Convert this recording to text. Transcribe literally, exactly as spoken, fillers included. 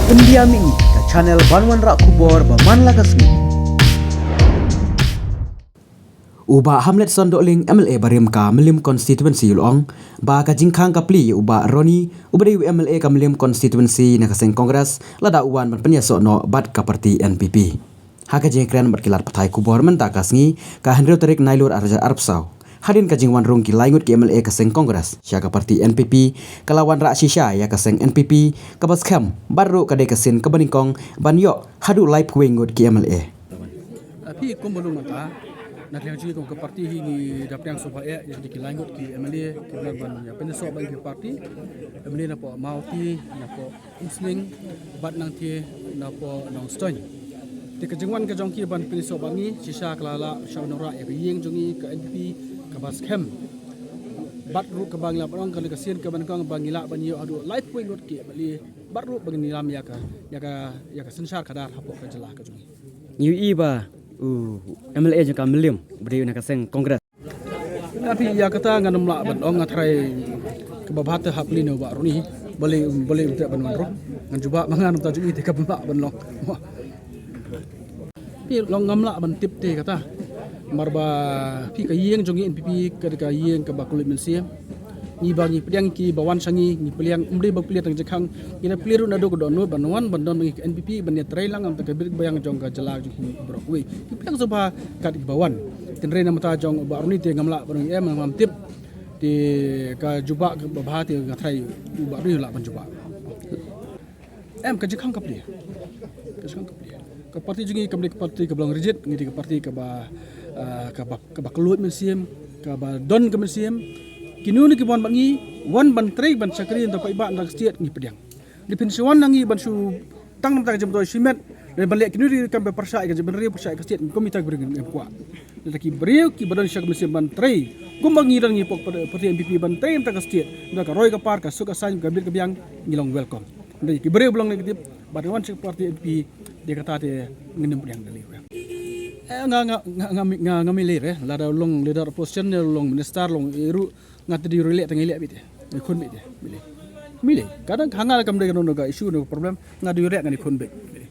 India Mini, ka channel ban wanrah khubor ba man la ka sngi. U Bah Hamletson Dohling, M L A barim ka Mylliem constituency, u la ong ba ka jingkhang ka plie ïa u Bah Ronnie, uba dei u M L A ka Mylliem constituency na ka seng Congress, lada u wan ban pynïasoh noh bad ka parti N P P. Ha ka jingkren bad ki lad pathai khubor mynta ka sngi, ka hynriew tarik Nailur arhajar arphew saw, hadien ka jingwan rung ki lai ngut ki M L A ka seng Congress sha ka parti N P P, ka la wanrah shisha ïa ka seng N P P kaba skhem bad ruh ka dei ka sien kaba nyngkong ban ïoh haduh laiphew wei ngut ki M L A. Phi kum ba long mynta, na ka liang jong ngi kum ka parti hi ngi da pdiang sngewbha ïa ki lai ngut ki M L A kiba lah ban ïa pynïasoh bad ki parti, M L A napoh Mawti, napoh Umsning bad nangta napoh Nongstoiñ. Te ka jingwan ka jong ki ban pynïasoh bad ngi shisha ka la lah sha ban wanrah ïa ka ïing jong ngi ka N P P kaba skhem. Bad ruh kaba ngi lah ban ong ka dei ka sien kaba nyngkong ba ngi lah ban ïoh haduh laiphew wei ngut ki M L A, bad ruh ba ngin ïalam ïa ka, ïa ka, ïa ka synshar khadar hapoh ka jylla ka jong ngi. Ngi ïohi ba u M L A jong ka Mylliem uba dei na ka seng Congress. Nga phi ïa kata ngan ym lah ban ong, nga tharai kaba bha te hap leit na u Bah Ronnie, balei, balei um treh ban wan rung. Ngan jubab ma nga, na ka bynta jong ngi te kaba ym lah ban long. Phi long ngam lah ban tip te kata. Namar ba phi ka ïing jong ngi N P P ka dei ka ïing kaba kylluid mynsiem. Ngi ba ngi pdiang kiba wan sha ngi, ngi pdiang, ym dei ba pdiang tang jingkhang, ngi da pdiang ruh naduh ka dohnud ban wan ban don bad ngi ka N P P ban ïatrei lang ïa ka bit ka biang jong ka jylla jong ngi baroh kawei. Ngi pdiang sngewbha kat kiba wan. Hynrei na ka bynta jong u Bah Ronnie te ngam lah ban ong em, ngam tip. Te ka jubab kaba bha te nga tharai u Bah Ronnie u lah ban jubab. Em, ka jingkhang ka plie. Ka jingkhang ka plie. Ka parti jong ngi kam dei ka parti kaba long rigid, ngi dei ka parti kaba, ah, kaba, kaba kylluid mynsiem, kaba don ka mynsiem. Kino kino kiba wan bad ngi, wan ban trei ban shakri na ka paidbah na ka state, ngi pdiang. Lada phin shu wan na ngi ban shu tang na ka bynta ka jingmyntoi shimet, lane ban leh kino kino ki kam ba pyrshah ïa ka jaitbynriew, pyrshah ïa ka state, kum kita ki briew ngim kwah. Lada ki briew kiba don sha ka mynsiem ban trei, kumba ngi don ngi hapoh parti N P P ban trei na ka bynta ka state, na ka bynta ka roi ka par, ka suk ka saiñ, ka bit ka biang, ngi long welcome. Hynrei ki briew ba long negative, ba wan sha ka parti N P P, te kata te ngin ym pdiang da lei. Eh, nga, nga, nga, nga, nga, ngam lei re, lada long leader opposition ne long minister, long ïa ruh, nga te dei ruh leh, te nga leh beit te. Nga khun beit te. Mih lei. Mih lei. Kadang ha nga kam dei ka, no, no, ka issue, no problem, nga dei ruh nga dei khun beit. Mih lei.